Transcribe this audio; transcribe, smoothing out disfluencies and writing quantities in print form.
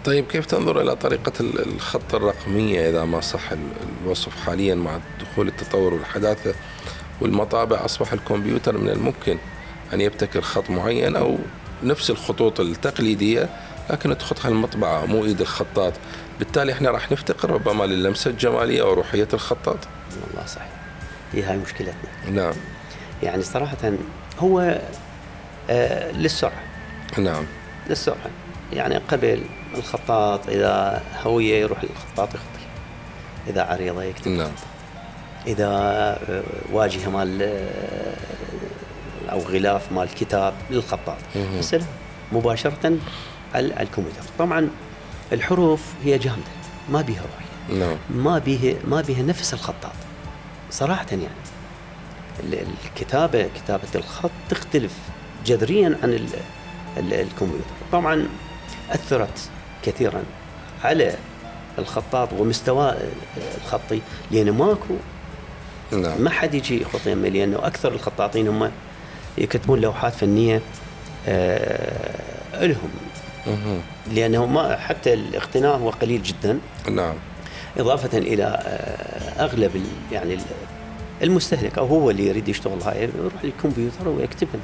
طيب كيف تنظر إلى طريقة الخط الرقمية إذا ما صح الوصف حاليا مع دخول التطور والحداثة والمطابع؟ أصبح الكمبيوتر من الممكن أن يبتكر خط معين أو نفس الخطوط التقليدية لكن تخطها المطبعة مو إيد الخطاط، بالتالي إحنا راح نفتقر ربما للمسة الجمالية وروحية الخطاط. والله صحيح، هاي مشكلتنا. نعم. يعني صراحة هو للسرعة. نعم. للسرعة. يعني قبل الخطاط إذا هوية يروح الخطاط يخطي، إذا عريضة يكتب. نعم. إذا واجهة مال أو غلاف مال كتاب للخطاط، بس مباشرة على الكمبيوتر. طبعا الحروف هي جامدة، ما بيها روحية. نعم. ما بيها نفس الخطاط صراحة. يعني كتابة الخط تختلف جذريا عن الكمبيوتر. طبعا أثرت كثيرا على الخطاط ومستوى الخطي، لأنه ماكو. نعم. ما حد يجي يخط يمه، لأنه أكثر الخطاطين هم يكتبون لوحات فنية لهم، لأنه ما حتى الاقتناء هو قليل جدا. نعم. إضافة إلى أغلب يعني المستهلك أو هو اللي يريد يشتغل هاي يروح للكمبيوتر ويكتبهم.